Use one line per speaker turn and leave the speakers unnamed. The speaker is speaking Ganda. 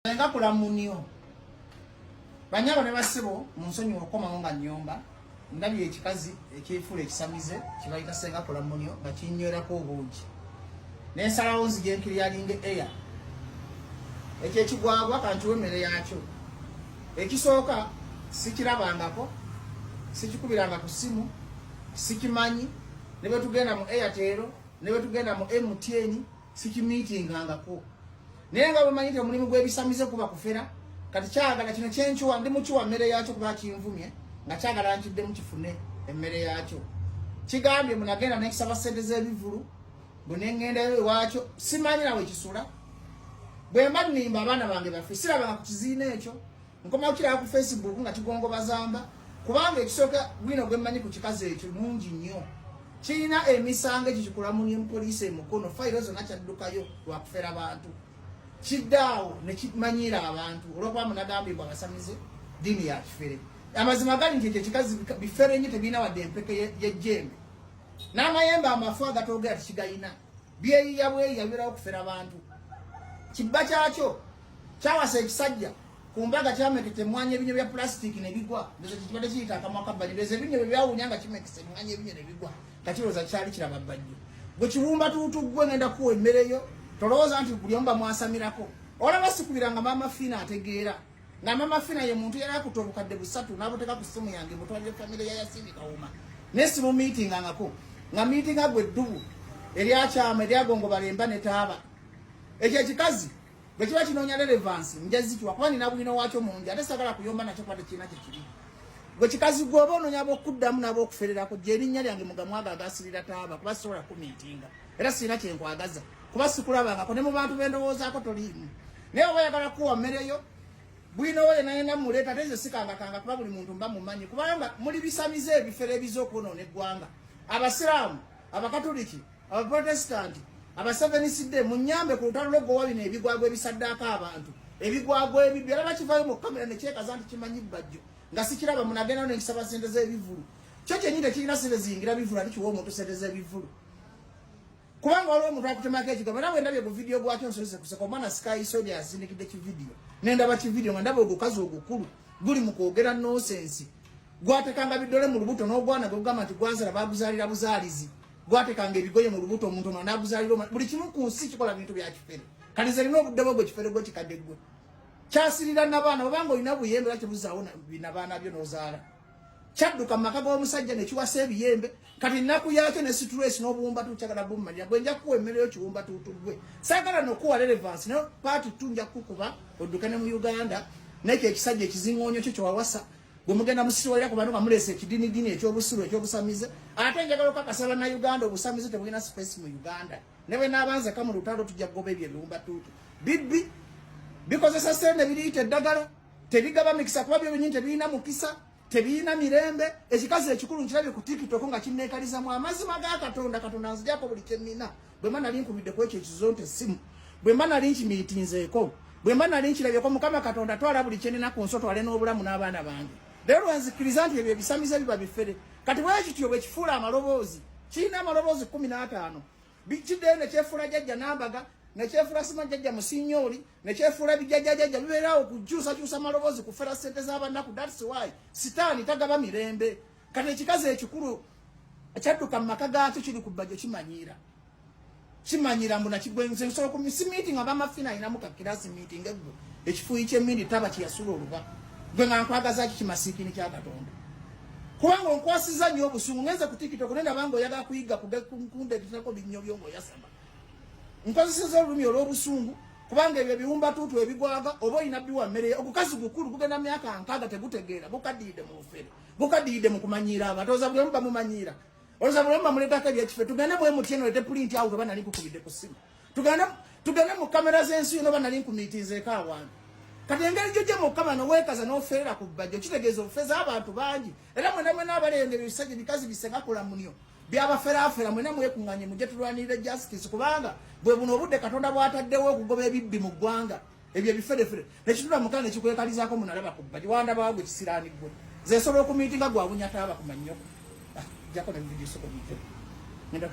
Senga kulamunyo. Banyabo ne basebo munsonyiwe okomawo nga nyomba ndabye ekikazi ekyefuula ekisamize kibayita senga kulamunyo nga kinywerako obuugi nensalawo nzija enkiryalinga eya ekyo ekigwagwa kankiwa emmere yakyo ekisooka sikirabangako sikikubiranga ku ssimu sikimanyi ne bwetugenda mu airtel ne bwetugenda mu mtn sikimiitingangako naye nga bwemanyi nti omulimu gw'ebisamize kuba kufera kati kyagala kino kyenkiwa ndi mukiwa mmere yakyo kuba kinvumye nga kyagala nkiddemu kifune emmere yakyo kigambye munagenda nekisaba sente z'ebivulu bwenengendayo ewakyo simanyi nawe kisula bwemba nnimba abaana bange bafe sirabanga ku kiziina ekyo nkoma kukiraba ku facebook nga kigongobazamba kubanga ekisooka bwino gwemmanyi ku kikazi ekyo mungi nnyo kirina emisango ekyo kikulamunye mupoliisi emukono fayiro zonna kyaddukayo lwakufera bantu kiddaawo nekimanyiira abantu olwokuba munagambye mbu abasamize diini ya kifere amazima gali nti ekyo ekikazi bifere nnyo tebirina wadde empeke yejjembe n'amayembe amafu agatogera tekigayina byeyiya bweyiya biberawo kufera bantu kibba kyakyo kyawasa ekisajja ku mbaga kyameketa emwanyi ebinyo bya pulasitiiki ne bigwa ndoza kikibadde kiyita akamwa ka bbajjo ndoza ebinyo bye byawunya nga kimekesa emwanyi ebinyo ne bigwa nga kirowooza kyali kiraba bbajjo gwe kiwumba tuutu gwe ngenda kuwa emmere yo tolowooza nti buli omu bamwasamirako olaba sikubiranga maama fiina ategeera nga maama fiina ye muntu yali akuta obukadde busatu n'abuteeka ku ssimu yange mutwalire famire ya yasini kawuma naye simumiitingangako nga miitinga gwe ddubu eryakyama eryagongobala emba ne taaba ekyo ekikazi bwe kiba kinoonya relevance nja zikiwa kuba nina bwino waakyo mungi ate sagala kuyomba nakyo kuba tekirina kyekiri gwe kikazi gwe oba onoonya ab'okuddamu n'ab'okufererako gye erinnya lyange mugamwaga agasirira taaba kuba sisobola kumiitinga era sirina kyenkwagaza kuba sikulabangako ne mu bantu bendowoozaako toliimu naye oba oyagala kuwa mmere yo bwino wo yena yena muleeta ate nze sikangakanga kuba buli muntu mba mumanyi kubanga muli bisamize ebifere ebiza okwonoona eggwanga abasiraamu abakatuliki abaprotestanti abaseveniside munyambe ku lutalo lwogowa bino ebigwagwa ebisaddaaka abantu ebigwagwa ebibbi era bakivayo mu kamera nekyekaza nti kimanyi bbajjo nga sikiraba munagendayo nekisaba sente z'ebivulu kyo kyenyini tekirina sente ziyingira bivulu ate kiwa omuntu sente z'ebivulu kubanga waliwo omuntu akutemako ekigambo era bwendabye ku vidiyo gwakyo nsozese kuseka omwana sky soja yasindikidde kividiyo nendaba kividiyo nga ndaba ogukazi ogukulu guli mu kwogera nonsensi gwatekanga bidole mu lubuto n'ogwana gwegamba nti gwazala baguzalira buzaalizi gwatekanga ebigoye mu lubuto omuntu omulala naguzalira buli kimu ku nsi kikola bintu bya kifere kati ze lina obudde bwo gwe kifere gwe kikadde gwe kyasirira nabaana obanga olina buyembe lwaki buzaawo nabaana byo nozaala kyadduka mu maka g'omusajja nekiwasa ebiyembe kati nnaku yakyo ne stress n'obuwumba tukyagala bummalira gwe nja kukuwa emmere yo kiwumba tuutu gwe saagala nokuwa relevance naye paati tu nja kukukuba odduke ne mu uganda nekyo ekisajja ekizingoonyo kyo kyewawasa gwe mugenda musiriwalira ku bantu nga muleese ekidinidini eky'obusiru eky'obusamize ate njagala okakasa bannayuganda obusamize tebulina space mu uganda ne bwe naabanzeka mu lutalo tujja kugoba ebyo ebiwumba tuutu bibbi bikozesa sente biriyita eddagala tebigaba mikisa kuba byo binyini tebirina mukisa tebirina mirembe ekikazi ekikulu nkirabye ku tiktok nga kinneekalizamu amazima ga katonda katonda nzijako buli kyenina bwe mba nali nkubidde ku ekyo ekizonto essimu bwe mba nali nkimiitinzeeko bwe mba nali nkirabyeko mukama katonda twala buli kyenina ku nsi otwale n'obulamu n'abaana bange leero lwenzikiriza nti ebyo ebisamize biba bifere kati bwekityo bwe kifuula amaloboozi kirina amaloboozi 15 kiddeyo nekyefuula jajja nambaga nekyefuula sima jajja musinyooli nekyefuula bijajjajajja bibeerawo kukyusakyusa maloboozi kufera sente z'abanaku thats why sitaani tagaba mirembe kati ekikazi ekikulu ekyadduka mu maka gaakyo kiri ku bbajjo kimanyiira kimanyira mbu nakigwenze nsobola ku misi meeting abamafina alinamu ka kirasi meeting eggwe ekifuuyi ky'emmindi taba kyeyasula oluba gwe nga nkwagaza ki kimasiikini kya katonda kubanga onkwasiza nnyo obusungu ngenze ku tiktok naye ndaba nga oyagala kuyiga kundekitako binnyo byo ng'oyasama nkozeseza olulimi olw'obusungu kubanga ebyo ebiwumbatuutu ebigwaga oba olina biwa mmere ogukazi gukulu gugenda myaka nkaaga tegutegeera gukaddiridde mu bufere gukaddiridde mu kumanyiira abantu oza buli omu bamumanyiira olowooza buli omu bamuleetako ebyekife tugende mu mtn olete pulint out oba nali nkukubidde ku ssimu tugende mu kamera z'ensi yona oba nali nkumiitinzeeko awantu kati engeri gyojja mu kamera noweekaza n'ofeerera ku bbajjo kitegeeza ofeza abantu bangi era mwena mwena abalenge ebisajja bikazi bisengakola munyo byabaferaafera mwena mwekuŋŋanye mujje tulwanirire justice kubanga bwe buno obudde katonda bw'ataddewo okugoba ebibbi mu ggwanga ebyo ebiferefere nekitula mukana nekikwekalizako munalaba ku bbaji wandabawa gwe kisiraani gwe nze nsobola okumiitinga gwawunya taaba ku mannyoko ah, jako ne video soko ngenda.